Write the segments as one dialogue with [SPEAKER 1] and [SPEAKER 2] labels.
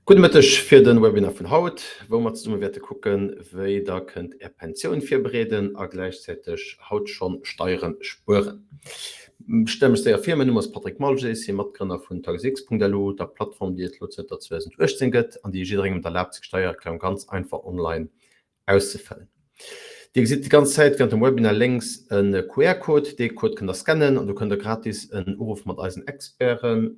[SPEAKER 1] Gudde Mëtteg fir de Webinar vun haut, wou mer zesumme wäerte kucken, wéi der kënnt Är Pensioun virbereeden a gläichzäiteg haut schonn Steiere spueren. Ech stelle mech séier vir, Mäin Numm ass Patrick Malget, ech si Matgrënner vun Taxx.lu, der Plattform, déi et elo zënter 2018 gëtt an déi jidderengem et erlaabt, seng Steiererklärung ganz einfach online auszefëllen. Dir gesitt déi ganz Zäit während dem Webinar lénks e QR-Code. Dee Code kënnt der scannen an do kënnt der gratis en Uruff mat eisen Experten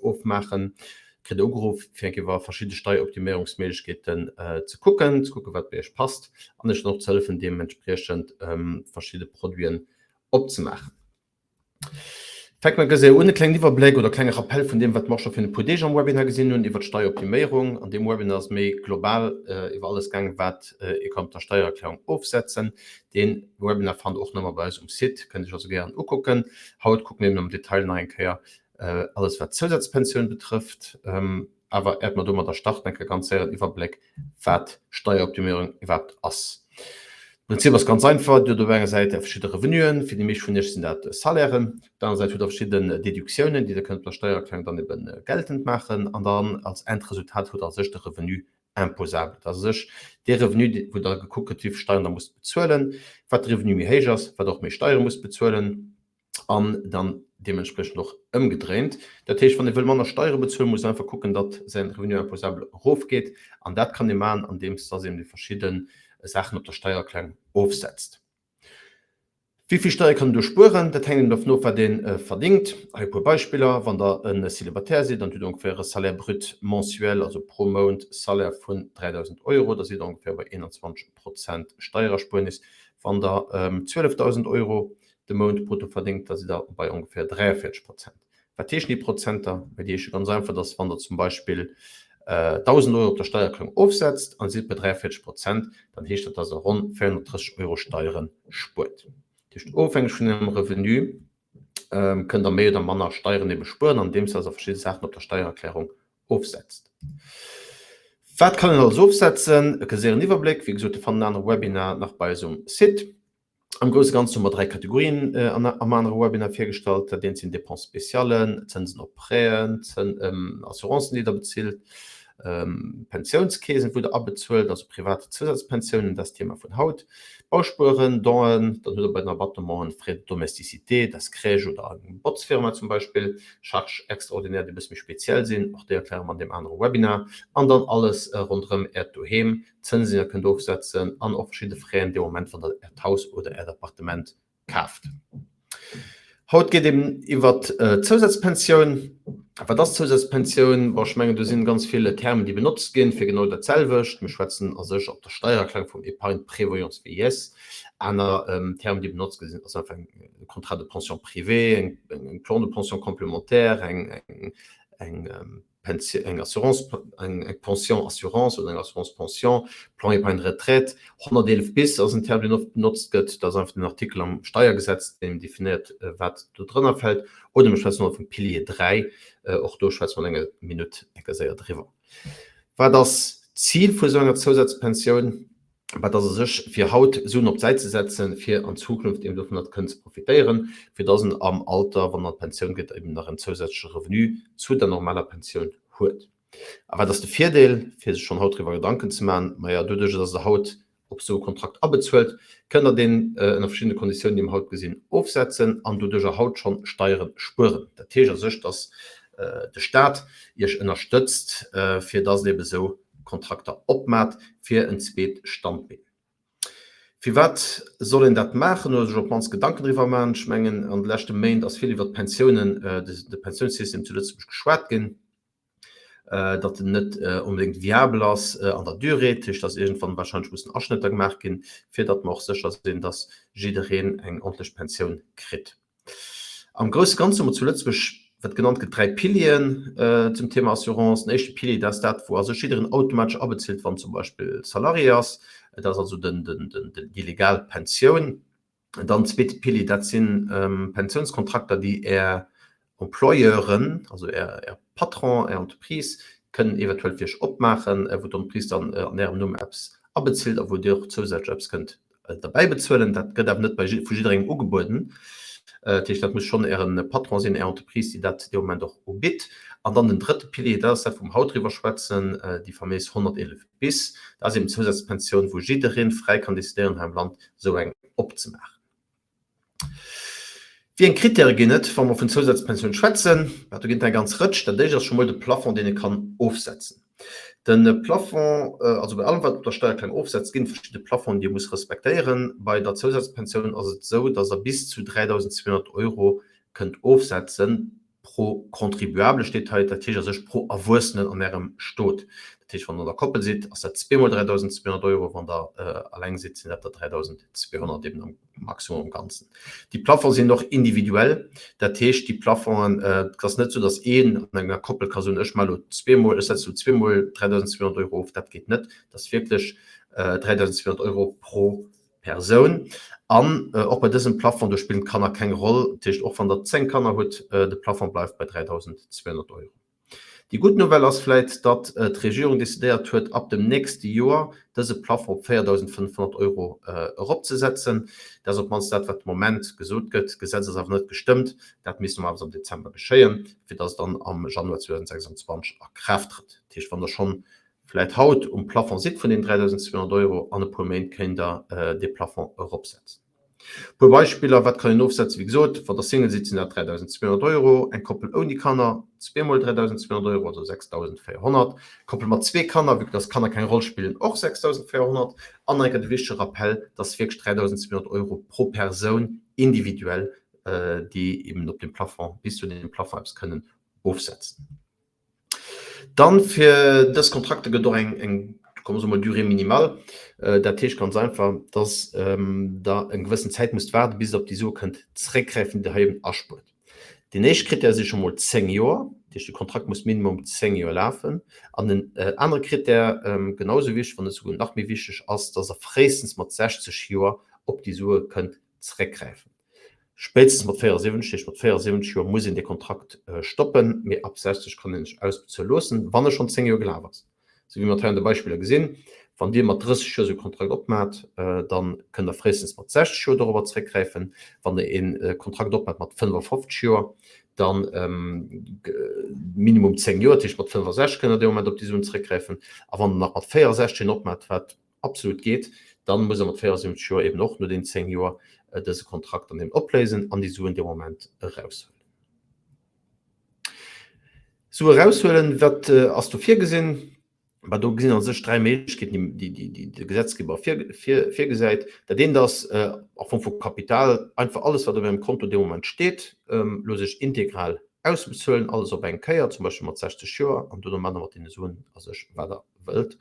[SPEAKER 1] ofmaachen. Kritt der ugeruff fir eng Kéier iwwer verschidde Steieroptiméierungsméiglechkeeten ze kucken, ze kucken wat bei iech passt an iech dann och ze hëllefen deementspriechend verschidde Produiten opzemaachen. Fänke mer gëss un, e klengen Iwwerbléck oder e klenge Rappel vun deem, wat mer och scho virun e puer Deeg am Webinar gesinn hunn iwwert d'Steieroptiméierung. An deem Webinar ass méi global iwwer alles gaangen, wat ee kann op der Steiererklärung ofsetzen. Dee Webinar fannt Der och nach emol bei eis um Site, kënnt Iech also gären ukucken. Haut kucke mir eben am Detail nach eng Kéier alles, wat d'Zousazpensioun betrëfft. Awer äert mer domadder starten, enke ganz séieren Iwwerbléck, wat Steieroptimierung iwwerhaapt ass. De Prinzip ass ganz einfach, Dir hutt op enger Säit Är verschidde Revenuen, fir déi meescht vun Iech sinn dat Salairen, op der anerer Säit hutt Der verschidden Deductiounen, déi Der kënnt op der Steiererklärung dann ebe geltend maachen an dann als Endresultat hutt Der a sech de Revenu imposable. Dat ass a sech dee Revenu, wou da gekuckt gëtt, wéi vill Steieren Der musst bezuelen. Wat de Revenu méi héich ass, wat Der och méi Steiere musst bezuelen. an dann deementspriechend och ëmgedréint. Dat heescht, wann ee wëll manner Steiere bezuelen, muss een einfach kucken, datt säin Revenu imposable erofgeet. An dat kann ee maachen, andeems datt een déi verschidde Saachen op der Steiererklärung ofsetzt. Wéi vill Steiere kann een do spueren? Dat hänkt eben dervun of, wat ee verdingt. Hei e puer Beispiller, Wann Der e Célibataire sidd an hutt ongeféier e Salaire brut mensuel, also pro Mount Salaire vun 3.000 Euro, da sidd Der ongeféier bei 21 Prozent Steiererspuernis. Wann Der 12.000 Euro de Mount brutto verdéngt, da sidd Der bei ongeféier 43 Prozent. Wat heeschen déi Prozenter? Mä déi heesche ganz einfach, dass wann Der zum Beispill 1.000 Euro op der Steiererklärung ofsetzt an Dir sidd bei 43 Prozent, dann heescht dat, dass Der ronn 430 Euro Steiere spuert. Dat heescht, ofhängeg vun Ärem Revenu kënnt Der méi oder manner Steieren ebe spueren, andeems dass Der verschidde Saachen op der Steiererklärung ofsetzt. Wat kann een alles ofsetzen? E séieren Iwwerbléck, wéi gesot, Dir fannt en anere Webinar nach bei eis um Site. Am grousse Ganzen hu mer 3 Kategorien am anere Webinar virgestallt. Dat eent sinn Dépenses spéciales, Zënsen op Prêten, Assurancen, déi Der bezilt, Pensiounskeesen, wou Der abezuelt, also privat Zousazpensiounen, dat ass d'Thema vun haut, Bauspueren, Donen, dann hutt Der bei den Abattementen Frais de domesticité, dat ass Crèche oder eng Botzfirma zum Beispill, Charges extraordinaires, déi e bësse méi speziell sinn, och déi erkläre mer an deem anere Webinar, an dann alles ronderëm Äert Doheem, Zënsen, déi Der kënnt ofsetzen an och verschidde Fräen dee Moment, wann Der Äert Haus oder Äert Appartement kaaft. Haut geet eben iwwert d'Zousazpensioun. Wat ass d'Zousazpensioun? Bon, ech mengen, do sinn ganz vill Termen, déi benotzt ginn, fir genau dat selwecht. Mir schwätzen a sech op der Steiererklärung vum Épargne prévoyance vieillesse. Aner Termen, déi benotzt gi sinn, ass einfach e Contrat de pension privé, eng Plan de pension complémentaire, eng, eng, eng Assurance, eng Pension assurance oder eng Assurance pension, Plan épargne retraite. 111 bis ass en Term, deen oft benotzt gëtt. Dat ass einfach den Artikel am Steiergesetz, deen definéiert, wat do drënner fält. Oder mir schwätzen och vum Pilier 3. Och do schwätze mer an enger Minutt enker séier driwwer. Wat ass d'Zil vu esou enger Zousazpensioun? Wat ass a sech, fir haut Suen op d'Säit ze setzen, fir an Zukunft eben dovunner kënnen ze profitéieren, fir dass en am Alter, wann en an d'Pensioun geet, eben nach en zousätzleche Revenu zu der normaler Pensioun huet. A wat ass de Virdeel, fir sech schonn haut driwwer Gedanken ze maachen? Maja, doduerch, dass Der haut op esou e Kontrakt abezuelt, kënnt Der deen ënner verschiddene Konditiounen, déi mer haut gesinn, ofsetzen an doduercher haut schonn Steiere spueren. Dat heescht a sech, dass de Stat Iech ënnerstëtzt, fir dass Der eben esou Kontrakter opmat fir en zweet Standbeen. Firwat soll een dat maachen oder sech op d'mannst Gedanken driwwer maachen? Ech mengen, an de leschte Méint ass vill iwwert d'Pensiounen, de Pensiounssystem zu Lëtzebuerg geschwat ginn, datt en net onbedéngt viabel ass an der Durée, dat heescht, datt iergendwann warscheinlech mussen Aschnëtter gemaach ginn, fir datt mer och sécher sinn, datt jiddereen eng ordentlech Pensioun kritt. Am grousse Ganze hu mer zu Lëtzebuerg, wat genannt gëtt, 3 Pilieren zum Thema Assurance. Den éischte Pilier, dat ass dat, wou a sech jiddereen automatesch abezilt, wann zum Beispill Salarié ass. Dat ass also den, den, den, déi legal Pensioun. Dann zweete Pilier, dat si Pensiounskontrakter, déi Är Employeuren, also Är, Är Patron, Är Entreprise kënnen eventuell fir Iech opmaachen, wou d'Entreprise dann an Ärem Numm eppes abezilt a wou Dir och zousätzlech eppes kënnt derbäi bezuelen. Dat gëtt awer net bei vu jidderengem ugebueden. Dat heescht, dat muss schonn Äre Patron sinn, Är Entreprise, déi dat dee Moment och ubitt. An dann den drëtte Pilier, dat ass dat, wou mer haut driwwer schwätzen, déi faméis 111 bis. Dat ass eben d'Zousazpensioun, wou jidderee fräi kann decidéieren, hei am Land esou eng opzemaachen. Wéi eng Krittäre ginn et, wa mer vun Zousazpensioun schwätzen? Bah, do ginn et eng ganz Rëtsch. Dat éischt ass scho mol de Plafond, deen ee kann ofsetzen. De Plafond, also bei allem, wat op der Steiererklärung ofsetzt, ginn et verschidde Plafongen, déi ee muss respektéieren. Bei der Zousazpensioun ass et esou, dass Der bis zu 3.200 Euro kënnt ofsetzen. Pro Contribuable steet hei, dat heescht a sech pro Erwuessenen an Ärem Stot. Dat heescht, wann Der an der Koppel sidd, ass dat zweemol 3.200 Euro, wann Der eleng sidd, sinn dat der 3.200 eben am Maximum am Ganzen. Déi Plafonds sinn och individuell, dat heescht, déi Plafonds, et ass net esou, datt een an enger Koppel ka soen, ech maache lo zweemol, ech setze lo zweemol 3.200 Euro of, dat geet net. Dat ass wierklech 3.200 Euro pro Persoun. An och bei dësem Plafond, do spillen d'Kanner keng Roll. Dat heescht, och wann Der 10 Kanner hutt, de Plafond bleift bei 3.200 Euro. Déi gutt Nouvelle ass vläit, datt d'Regierung decidéiert huet, ab dem nächste Joer dëse Plafond op 4.500 Euro eropzesetzen. Dat ass op d'mannst dat, wat de Moment gesot gëtt. D'Gesetz ass awer net gestëmmt. Dat misst normalerweis am Dezember geschéien, fir datt et dann am Januar 2026 a Kraaft trëtt. Dat heescht, wann Der schonn vläit haut um Plafond sidd vun den 3.200 Euro, an e puer Méint kéint Der dee Plafond eropsetzen. E puer Beispiller, Wat kann een ofsetzen? Wéi gesot, wann Der Single sidd, sinn dat 3.200 Euro, eng Koppel ouni Kanner zweemol 3.200 Euro, also 6.400, Koppel mat zwee Kanner, vue que dass d'Kanner keng Roll spillen, och 6.400. An nach eng Kéier de wichtege Rappell, dass wierklech 3.200 Euro pro Persoun individuell, déi eben op deem Plafond, bis zu deem Plafond eppes kënnen ofsetzen. Dann fir dës Kontrakte gëtt och eng, eng, komm soe mol, Durée minimale. Dat heescht ganz einfach, dass Der eng gewëssen Zäit musst waarden, bis Der op déi Sue kënnt zréckgräifen, déi Der hei eben aspuert. Deen éischte Krittär si scho mol 10 Joer, dat heescht de Kontrakt muss minimum 10 Joer lafen. An en anere Krittär, genau esou wichteg, wann net souguer nach méi wichteg, ass, dass Der fréistens mat 60 Joer op déi Sue kënnt zréckgräifen. Spéitstens mat 74, heescht mat 74 Joer muss een dee Kontrakt stoppen, mee ab 60 kann een sech ausbezuele loossen, wann e schonn 10 Joer gelaf ass. Sou wéi mer et hei an de Beispiller gesinn, wann Dir mat 30 Joer esou e Kontrakt opmaacht, da kënnt Der fréistens mat 60 Joer dorobber zréckgräifen. Wann Der ee Kontrakt opmaacht mat 55 Joer, da minimum 10 Joer, dat heescht mat 65 kënnt Der dee Moment op déi Suen zréckgräifen. A wann Der nach mat 64 een opmaacht, wat absolut geet, dann muss e mat 74 Joer eben och no den 10 Joer dëse Kontrakt dann eben opléisen an déi Suen dee Moment eraushuelen. Sue eraushuelen, wat ass do virgesinn? Bah, do gesinn a sech dräi Méiglechkeeten, déi déi de Gesetzgeber virgesäit. Dat eent ass a Form vu Kapital, einfach alles wat op Ärem Konto dee Moment steet, looss ech integral ausbezuelen, alles op eng Kéier, zum Beispill mat 60 Joer, an dono maacht Der mat deene Suen a sech wat Der wëllt.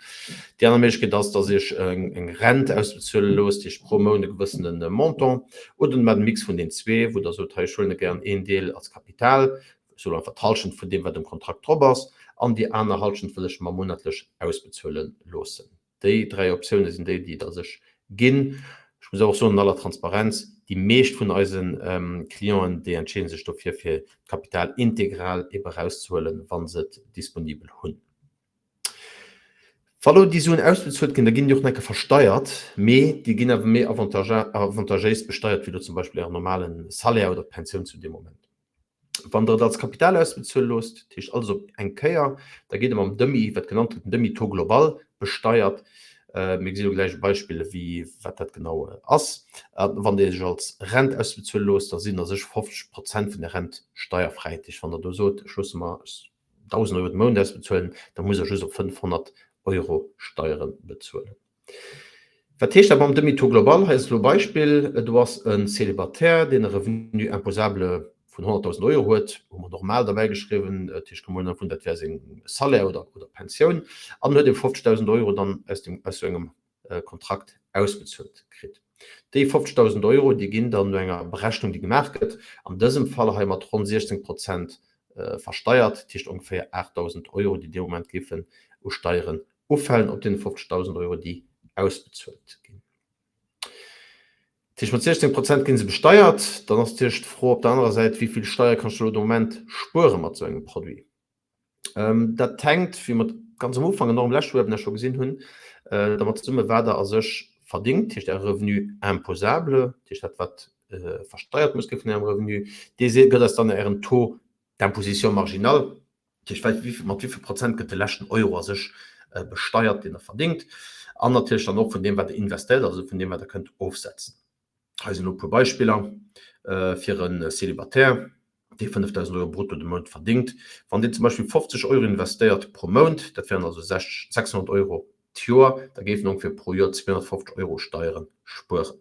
[SPEAKER 1] Déi aner Méiglechkeet ass, dass Iech eng Rent ausbezuele loosst, Iech pro Mount e gewëssene Montant, oder Der maacht e Mix vun den zwee, wou Der sot, hei ech huelen gären een Deel als Kapital, ech soen einfach d'Hallschent vun deem wat um Kontrakt drop ass, an déi aner Hallschent wëll ech mer monatlech ausbezuele loossen. Déi dräi Optioune sinn déi, déi et a sech ginn. Ech muss awer och soen, an aller Transparenz, déi meescht vun eise Clienten, déi entscheede sech dofir, fir d'Kapital integral ebe erauszehuelen, wa se et disponibel hunn. Wa lo déi Suen ausbezuelt ginn, da ginn déi och nach eng Kéier versteiert, mee déi ginn awer méi avantagéis besteiert wéi elo zum Beispill Ären normale Salaire oder d'Pensioun zu deem Moment. Wann Der et als Kapital ausbezuele loosst, dat heescht alles op eng Kéier, da gitt Der mam Demi, wat genannt gëtt, den Demi-taux global besteiert. Mir gesi lo gläich e Beispill, wéi, wat dat genau ass. A wann Dir Iech als Rent ausbezuele loosst, da sinn a sech 50 Prozent vun der Rent steierfräi. Dat heescht, wann Der do sot, ech loosse mer 1.000 Euro de Mount ausbezuelen, da musst Der just op 500 Euro Steiere bezuelen. Wat heescht dat mam Demi-taux global? Hei ass elo e Beispill, Do ass e Célibataire, deen e Revenu imposable vun 100.000 Euro huet, hu mer normal derbäi geschriwwen, dat heescht, ech huelen einfach un, dat wär seng Salaire oder Pensioun, an huet ebe 50.000 Euro dann aus dem, aus esou engem Kontrakt ausbezuelt kritt. Déi 50.000 Euro, déi ginn dann no enger Berechnung, déi gemaach gëtt, an dësem Fall hei mat ronn 16 Prozent versteiert, dat heescht ongeféier 8.000 Euro, déi dee Moment géifen u Steieren ufalen op deene 50.000 Euro, déi ausbezuelt ginn. Dat heescht, mat 16 Prozent gi se besteiert. Dann ass natierlech d'Fro op der anerer Säit, Wéi vill Steier kann ech elo de Moment spuere mat esou engem Produit? Dat hänkt, wéi mer ganz am Ufank an och am leschte Webinar scho gesinn hunn, dermat zesummen, wat Der a sech verdingt, dat heescht Äre Revenu imposable, dat heescht dat, wat. versteiert muss gi vun Ärem Revenu. Dee gëtt eis dann Ären Taux d'imposition marginal, dat heescht, wat, mat wéi vill Prozent gëtt de leschten Euro a sech besteiert, deen Der verdéngt, an natierlech dann och vun deem, wat Der investéiert, also vun deem, wat Der kënnt ofsetzen. Hei sinn elo e puer Beispiller fir e Célibataire, dee 5.000 Euro brutto de Mount verdéngt. Wann deen zum Beispill 50 Euro investéiert pro Mount, dat wären also 600 Euro d'Joer, da géif en ongeféier pro Joer 250 Euro Steiere spueren.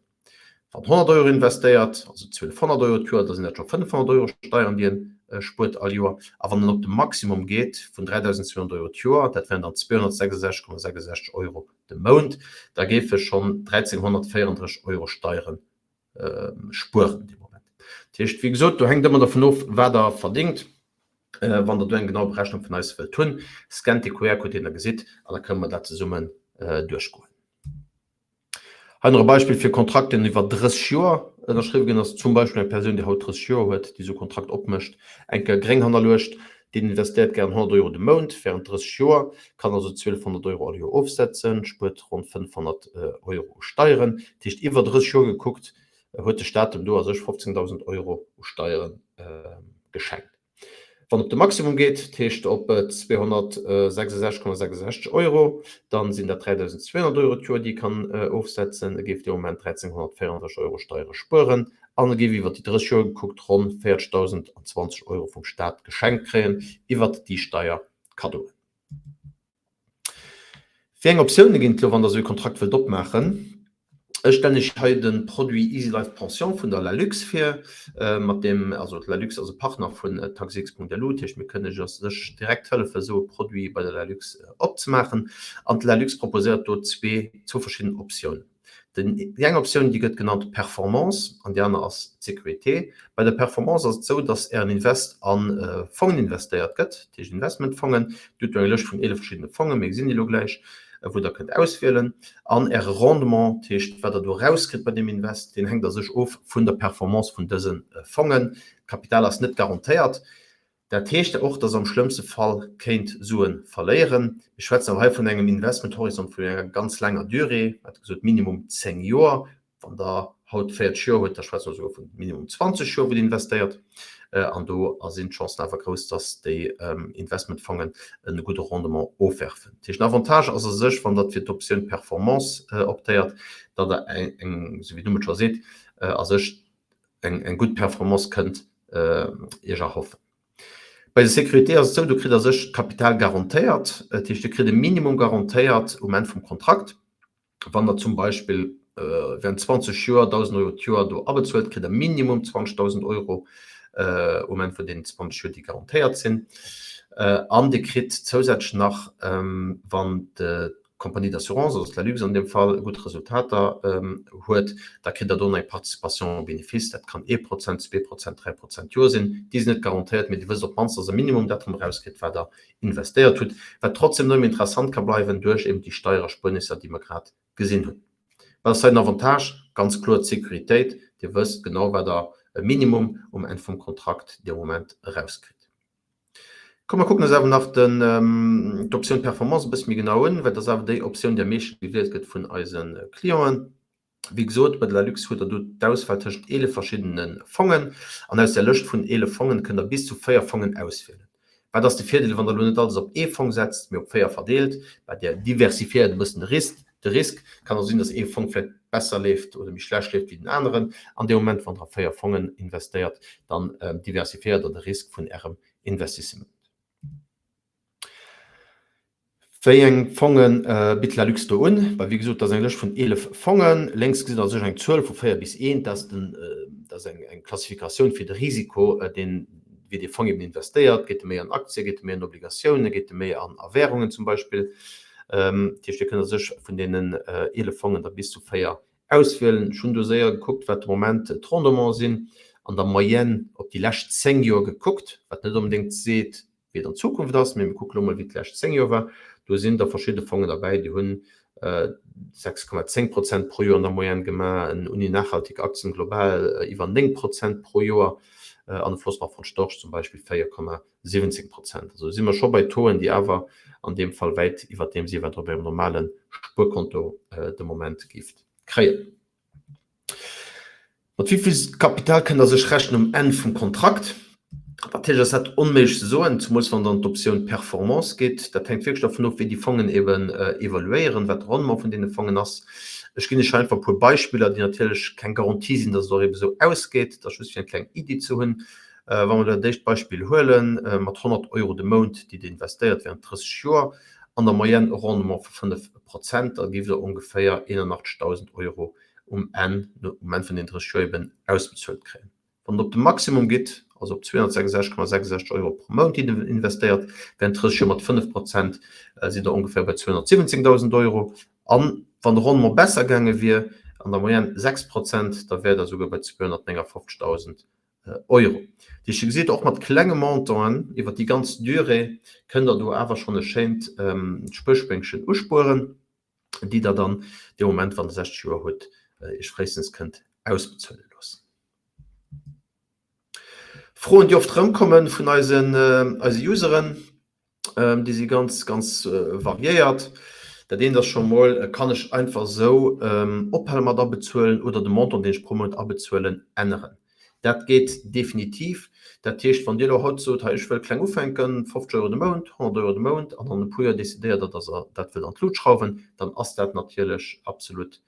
[SPEAKER 1] Wann 100 Euro investéiert, also 1.200 Euro d'Joer, da sinn dat scho 500 Euro Steieren, déi en spuert all Joer. A wann en op de Maximum geet vun 3.200 Euro d'Joer, dat wären dann 266,66 Euro de Mount, da géif e schonn 1.334 Euro Steiere spueren dee Moment. Dat heescht, wéi gesot, do hänkt ëmmer dervun of, wat Der verdéngt. Wann Der do eng genau Berechnung vun eis wëllt hunn, scannt de QR-Code, deen Der gesitt, an da kënne mer dat zesummen duerchgoen. Hei nach e Beispill fir e Kontrakt, deen iwwer 30 Joer ënnerschriwwe ginn ass. Zum Beispill eng Persoun, déi haut 30 Joer huet, déi esou e Kontrakt opmécht, eng Kéier gréng hannerluecht, deen investéiert gären 100 Euro de Mount während 30 Joer, kann also 1.200 Euro all Joer ofsetzen, spuert ronn 500 Euro u Steieren. Dat heescht, iwwer 30 Joer gekuckt, huet de Staat em do a sech 15.000 Euro u Steiere geschenkt. Wann op de Maximum geet, dat heescht op 266,66 Euro, dann sinn dat 3.200 Euro d'Joer, déi e kann ofsetzen. E géif dee Moment 1.334 Euro Steiere spueren an e géif iwwer déi 30 Joer gekuckt ronn 40.020 Euro vum Staat geschenkt kréien iwwert déi Steierkaddoen. Wéi eng Optioune ginn et elo, wann Der esou ee Kontrakt wëllt opmaachen? Ech stellen Iech hei de Produit Easy Life Pension vun der Lalux vir, mat deem, also d'Lalux ass e Partner vun Taxx.lu, dat heescht mir kënnen Iech a sech direkt hëllefen, esou e Produit bei der Lalux opzemaachen. An d'Lalux proposéiert do zwee, zwou verschidden Optiounen. Déi eng Optioun, déi gëtt genannt Performance an déi aner ass d'Sécurité. Bei der Performance ass et esou, dass Ären Invest a Fongen investéiert gëtt, dat heescht Investmentfongen. Dir hutt do eng Lëscht vun 11 verschiddene Fongen, mir gesinn déi elo gläich, wou Der kënnt auswielen. An Äre Rendement, dat heescht wat Der do erauskritt bei deem Invest, deen hänkt a sech of vun der Performance vun dëse Fongen. D'Kapital ass net garantéiert. Dat heescht och, dass am schlëmmste Fall kéint Sue verléieren. Mir schwätzen awer hei vun engem Investmenthorizont vun enger ganz laanger Durée, wat gesot minimum 10 Joer. Wann Der haut 40 Joer hutt, da schwätze mer esouguer vun minimum 20 Joer, wou Dir investéiert. An do sinn d'Chancen awer grouss, dass déi Investmentfongen e gudde Rendement ofwerfen. Dat heescht, den Avantage ass a sech, wann Der fir d'Optioun Performance optéiert, datt Der eng, esou wéi den Numm et scho seet, a sech eng gutt Performance kënnt Iech erhoffen. Bei der Sécurité ass et esou, do kritt Der sech d'Kapital garantéiert. Dat heescht, Dir kritt e Minimum garantéiert um Enn vum Kontrakt. Wann Der zum Beispill während 20 Joer 1.000 Euro d'Joer do abezuelt, kritt Der Minimum 20.000 Euro um Enn vun deenen 20 Joer, déi garantéiert sinn. An Dir kritt zousätzlech nach, wann de d'Compagnie d'assurance, also d'Lalux an deem Fall, gutt Resultater huet, da kritt Der do nach eng Participation au bénéfice. Dat kann ee Prozent, zwee Prozent, dräi Prozent d'Joer sinn. Déi sinn net garantéiert, mee Dir wësst op d'mannst, dass Der minimum dat erëm erauskritt, wat Der investéiert hutt, wat trotzdem nach ëmmer interessant ka bleiwen duerch eben déi Steiererspuernisser, déi mer grad gesinn hunn. Wat ass hei den Avantage? Ganz kloer d'Sécuritéit. Dir wësst genau, wat Der minimum um Enn vum Kontrakt dee Moment erauskritt. Komm mer kucken eis awer nach den d'Optioun Performance e bësse méi genau un, well dat ass awer déi Optioun, déi am meeschte gewielt gëtt vun eise Clienten. Wéi gesot, bei der Lalux hutt der do d'Auswahl tëschent 11 verschiddene Fongen an aus där Lëscht vun 11 Fongen kënnt der bis zu 4 Fongen auswielen. Wat ass de Virdeel, wann der elo net alles op ee Fong setzt, mee op 4 verdeelt? Bah, Dir diversifiéiert e bëssen de Risk. De Risk kann also sinn, dass ee Fong vläicht besser leeft oder méi schlecht leeft wéi den aneren. An deem Moment, wann Der a 4 Fongen investéiert, dann diversifiéiert Der de Risk vun Ärem Investissement. Wéi eng Fonge bitt Lalux do un? Bah, wéi gesot, dat ass eng Lëscht vun 11 Fongen. Lénks gesitt Der a sech eng Zuel vu 4 bis 1. Dat ass eng Klassifikatioun fir de Risiko, deen, wéi dee Fong eben investéiert. Geet e méi an Aktien, geet e méi an Obligatiounen, geet e méi an a Währungen zum Beispill? Dat heescht, Dir kënnt a sech vun deenen 11 Fongen der bis zu 4 auswielen. Ech hunn do séier gekuckt, wat de Moment d'Rendementen sinn, an der Moyenne op déi lescht 10 Joer gekuckt, wat net onbedéngt seet, wéi et an Zukunft ass, mee mir kucke lo mol, wéi d'lescht 10 Joer war. Do sinn der verschidde Fongen derbäi, déi hunn 6,10 Prozent pro Joer an der Moyenne gemaach, en Uni Nachhaltig Aktien Global iwwer 9 Prozent pro Joer an e Flossbach von Storch zum Beispill 4,17 Prozent. Also do si mer scho bei Tauxen, déi awer an deem Fall wäit iwwert deem si wat Der op Ärem normale Spuerkonto de Moment géift kréien. Mat wéi vill Kapital kënnt Der sech rechnen um Enn vum Kontrakt? Natierlech ass dat onméiglech ze soen, zemools wann Der an d'Optioun Performance gitt. Dat hänkt wierklech dervun of, wéi déi Fongen eben evoluéieren, wat de Rendement vun deene Fongen ass. Ech ginn Iech hei einfach e puer Beispiller, déi natierlech keng Garantie sinn, datt et och eben esou ausgeet. Dat ass just fir eng kleng Iddi ze hunn. Wa mer elo dat éischt Beispill huelen, mat 100 Euro de Mount, déi Der investéiert während 30 Joer, an der Moyenne e Rendement vu 5 Prozent, da giff Der ongeféier 81.000 Euro um Enn, um Enn vun den 30 Joer eben ausbezuelt kréien. Wann et op de Maximum geet, also op 266,66 Euro pro Mount, déi Der investéiert, während 30 Joer mat 5 Prozent, sidd Der ongeféier bei 217.000 Euro. An wann de Rendement besser gaange wier, an der Moyenne 6 Prozent, da wäert Der souguer bei 259.000 Euro. Wéi scho gesot, och mat klenge Montanten iwwert déi ganz Durée kënnt Der do awer schonn e schéint Spuerspéngchen uspueren. déi Der dann dee Moment, wann Der 60 Joer hutt, Iech fréistens kënnt ausbezuele loossen. Froen, déi oft erëmkomme vun eisen, eise Useren, déi si ganz, ganz variéiert. Dat eent ass scho mol, Kann ech einfach esou ophale mat abezuelen oder de Montant, deen ech pro Mount abezuelen, änneren? Dat geet definitiv. Dat heescht, wann Dir elo haut sot, hei ech wëll kleng ufänken, 50 Euro de Mount, 100 Euro de Mount, an an e puer Joer decidéiert Der, datt Der dat wëllt an d'Lut schrauwen, dann ass dat natierlech absolut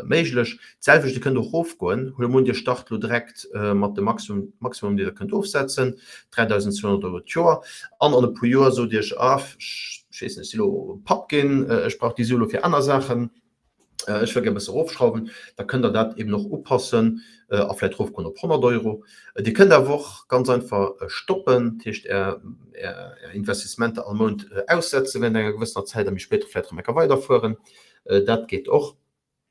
[SPEAKER 1] méiglech. D'selwecht, Dir kënnt och erofgoen. Huele mer un, Dir start elo direkt mat dem Maximum, Maximum dee Der kënnt ofsetzen, 3.200 Euro d'Joer, an an e puer Joer sot Dir Iech, ah, ech weess net, ech si elo Papp ginn, ech brauch déi Sue elo fir aner Saachen. ech wëll gär e bësse erofschrauwen, da kënnt Der dat eben och upassen a vläicht erofgoen op 100 Euro. Dir kënnt awer och ganz einfach stoppen, dat heescht Är Är Investissementer all Mount aussetze während enger gewëssener Zäit a méi spéit vläicht erëm eng Kéier weiderfueren. Dat geet och.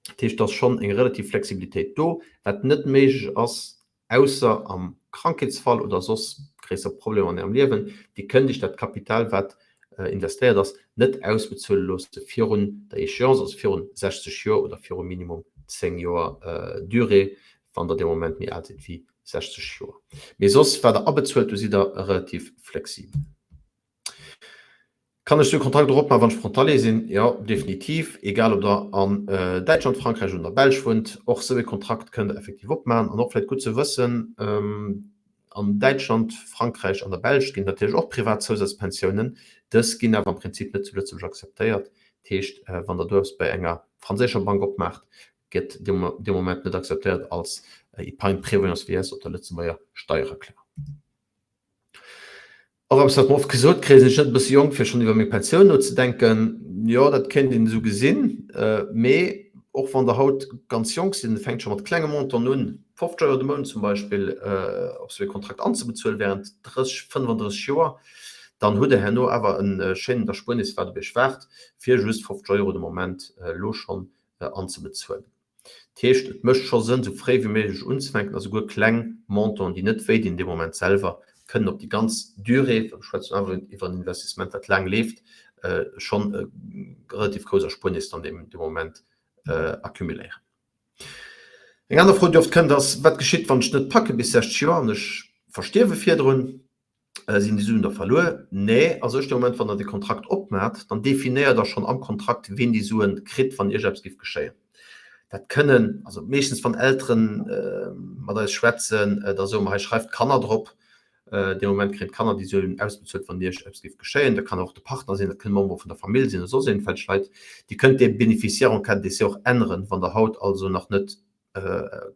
[SPEAKER 1] Dat heescht, et ass schonn eng relativ Flexibilitéit do. Wat net méiglech ass, ausser am Krankheetsfall oder soss gréisser Problemer an Ärem Liewen, Dir kënnt Iech dat Kapital, wat investéiert ass, net ausbezuele loosse virun der Échéance, also virun 60 Joer oder viru minimum 10 Joer Durée, wann Der dee Moment méi al sidd wéi 60 Joer. Mee soss, wat Der abezuelt, do sidd Der relativ flexibel. Kann ech sou e Kontrakt och opmaachen, wann ech Frontalier sinn? Jo, definitiv. Egal ob der an Däitschland, Frankräich oder an der Belsch wunnt, och sou e Kontrakt kënnt der effektiv opmaachen. An och vläit gutt ze wëssen, An Däitschland, Frankräich an der Belsch ginn et natierlech och privat Zousazpensiounen. Dës ginn awer am Prinzip net zu Lëtzebuerg akzeptéiert. Dat heescht, wann der do eppes bei enger franséischer Bank opmaacht, gëtt dee Moment net akzeptéiert als Épargne prévoyance vieillesse op der Lëtzebuerger Steiererklärung. Och eppes, wat mer oft gesot kréien, Sinn ech net e bësse jonk, fir schonn iwwer meng Pensioun nozedenken? Jo, dat kéint een esou gesinn. Mee och wann Der haut ganz jonk sidd, an et fänkt scho mat klenge Montanten un, 50 Euro de Mount zum Beispill, op esou ee Kontrakt anzebezuelen während 30, 35 Joer, dann hutt Der herno awer e schéinent Erspuernis, wat op Iech waart, fir just 50 Euro de Moment elo schonn anzebezuelen. Dat heescht, et mécht scho Sënn, esou fréi wéi méiglech unzefänken a souguer kleng Montanten, déi net wéidinn dee Moment selwer, kënnen op déi ganz Durée, well mir schwätzen awer iwwer en Investissement, wat laang leeft, schonn e relativ grouss Erspuernis dann dee Moment accumuléieren. Eng aner Fro, déi oft kënnt, ass, Wat geschitt, wann ech et net packe bis 60 Joer an ech verstierwe virdrun? Sinn déi Suen da verluer? Nee, a sech de Moment, wann Der de Kontrakt opmaacht, dann definéiert Der schonn am Kontrakt, ween déi Suen kritt, wann iergendeppes géif geschéien. Dat kënnen, also meeschtens wann Eltere mat eis schwätzen, da soe mer, hei schreift d'Kanner drop. Dee Moment kréien d'Kanner déi Suen ausbezuelt, wann iergendeppes géif geschéien. Dat kann och de Partner sinn, dat kënne Membere vun der Famill sinn oder soss iergendwelch Leit. Dir kënnt dee Bénéficiaire en cas de décès och änneren, wann Der haut also nach net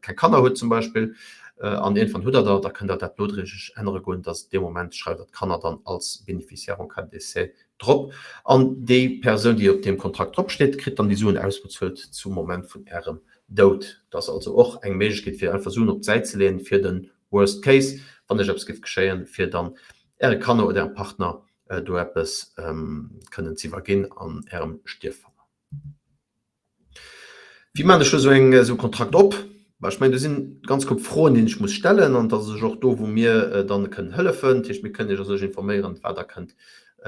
[SPEAKER 1] keng Kanner hutt zum Beispill an iergendwann hutt der der, da kënnt der dat nodréiglech ännere goen, dass dee Moment schreift der d'Kanner dann als Bénéficiaire en cas de décès drop an déi Persoun, déi op deem Kontrakt drop steet, kritt dann déi Suen ausbezuelt zum Moment vun Ärem Doud. Dat ass also och eng Méiglechkeet, fir einfach Suen op d'Säit ze leeën, fir de Worst Case, wann iech eppes géif geschéien, fir dann Äre Kanner oder Ärem Partner do eppes kënnen z'iwwerginn an Ärem Stierffall. Wéi maan ech lo sou eng sou e Kontrakt op? Bah, ech mengen do sinn ganz koup Froen déi ech muss stellen an dat ass och do wou mir dann kënnen hëllefen. Dat heescht mir kënnen iech a sech informéieren wat der kënnt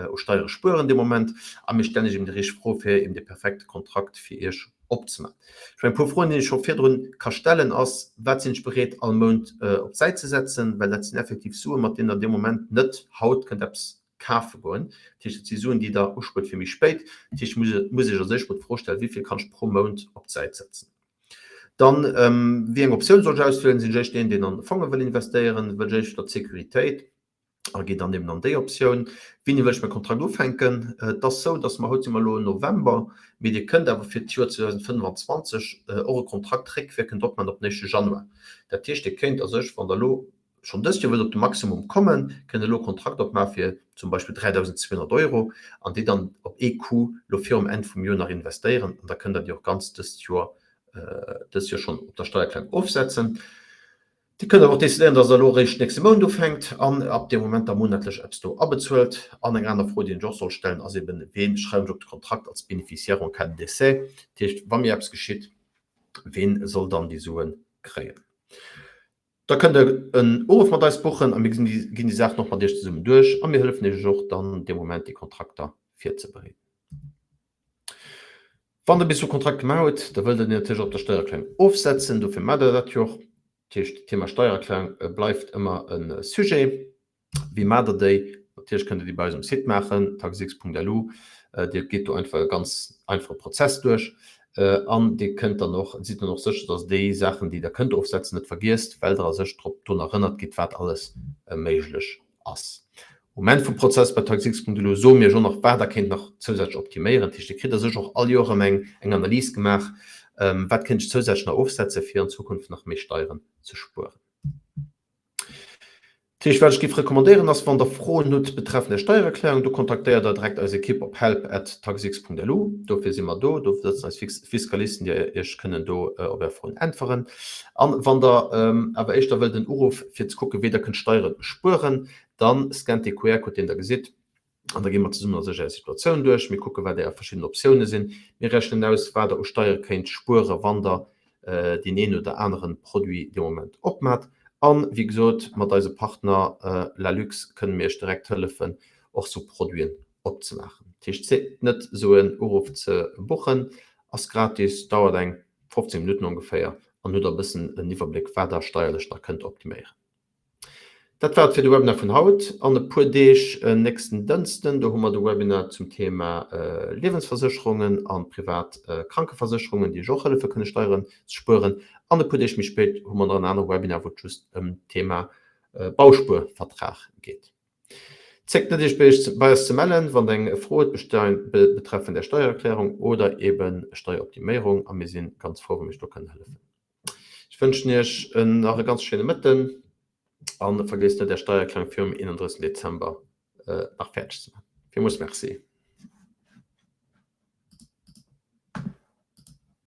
[SPEAKER 1] u Steiere spueren dee Moment a mir stellen iech eben déi richteg Fro fir eben dee perfekte Kontrakt fir iech opzemaachen. Ech mengen e puer Froen déi ech scho virdrun ka stellen ass, wat sinn ech bereet all Mount op d'Säit ze setzen, well dat sinn effektiv Suen mat deenen der dee Moment net haut kënnt eppes kafe goen. Dat heescht, et si Suen, déi Der uspuert fir méi spéit. Dat heescht, ech muss Iech als éischt mol d'Fro stellen, Wéi vill kann ech pro Mount op d'Säit setzen? Dann, wéi eng Optioun soll ech auswielen? Sinn ech éischter een, deen an Fonge wëll investéieren? Wëll ech éischter d'Sécuritéit a geet dann eben an déi Optioun. Wéini wëll ech mäi Kontrakt ufänken? Et ass sou, datt mer, haut si mer elo November, mee Dir kënnt awer fir d'Joer 2025 och e Kontrakt réckwierkend opmachen op den éischte Januar. Dat heescht, Dir kéint a sech, wann Der elo schonn dëst Joer wëllt op de Maximum kommen, kënnt Der elo e Kontrakt opmache fir zum Beispill 3.200 Euro an déi dann op ee Coup elo virum Enn vum Joer nach investéieren an da kënnt Der déi och ganz dëst Joer, dëst Joer schonn op der Steiererklärung ofsetzen. Dir kënnt awer och decidéieren, dass Der elo eréischt nächste Mount ufänkt an ab deem Moment da monatlech eppes do abezuelt. An eng aner Fro, déi een sech och soll stellen, ass eben, Ween schreiwen ech op de Kontrakt als Bénéficiaire en cas de décès? Dat heescht, wa mir eppes geschitt, ween soll dann déi Sue kréien? Da kënnt Der en Uruff mat eis buchen a mir ginn déi Saachen och mat Iech zesummen duerch a mir hëllefen Iech och dann dee Moment, déi Kontrakter virzebereeden. Wann Der bis e Kontrakt gemaach hutt, da wëllt Der deen natierlech och op der Steiererklärung ofsetzen. Dofir maacht Der dat jo och. Dat heescht, d'Thema Steiererklärung bleift ëmmer e Sujet. Wéi maacht Der déi? Natierlech kënnt Der déi bei eis um Site maachen, taxx.lu. Dir gitt do einfach e ganz einfache Prozess duerch an Dir kënnt dann och, sidd dann och sécher, dass déi Saachen, déi Der kënnt ofsetzen, net vergiesst, well Der a sech drop drun erënnert gitt, wat alles méiglech ass. Um Enn vum Prozess bei Taxx.lu soe mir iech och nach, wat der kéint nach zousätzlech optiméieren. Dat heescht, Dir kritt a sech och all Joer erëm eng eng Analys gemaach, wat kéint ech zousätzlech nach ofsetze fir an Zukunft nach méi Steieren ze spueren. Dat heescht, wat ech géif recommandéieren ass, wann der Froen hutt betreffend Är Steiererklärung, do kontaktéiert der direkt eis Ekipp op help at taxx.lu. Dofir si mer do, do sëtzen eis Fiskalisten, déi Iech kënnen do op Är Froen äntweren. An wann der awer éischter wëllt en Uruff fir ze kucken, wéi der kënnt Steiere spueren, dann scannt dee QR-Code deen der gesitt an da gi mer zesummen a sech är Situatioun duerch. Mir kucken, wat är verschidden Optioune sinn. Mir rechnen aus, wat der u Steiere kéint spuere wann der deen een oder aneren Produit dee Moment opmat. An wéi gesot, mat eise Partner Lalux kënne mir iech direkt hëllefen och sou Produiten opzemaachen. Dat heescht, zéckt net sou en Uruff ze buchen, ass gratis, dauert eng 15 Minutten ongeféier an hutt der e bëssen en Iwwerbléck wat der steierlech nach kënnt optiméieren. Dat war et fir de Webinar vun haut. An e puer Deeg, nächsten Dënschden, do hu mer de Webinar zum Thema Liewensversécherungen a privat Krankeversécherungen, déi iech och hëllefe kënne Steieren ze spueren. An e puer Deeg méi spéit hu mer nach en anere Webinar, wou et just ëm d'Thema Bauspuervertrag geet. Zéckt net iech bei eis ze mellen, wann der eng Fro hutt betreffend är Steiererklärung oder eben Steieroptiméierung a mir si ganz frou, wa mir iech do kënnen hëllefen. Ech wënschen Iech nach e ganz schéine Mëtten an vergiesst net Är Steiererklärung virum 31 Dezember nach fäerdeg ze maachen. Villmools Merci.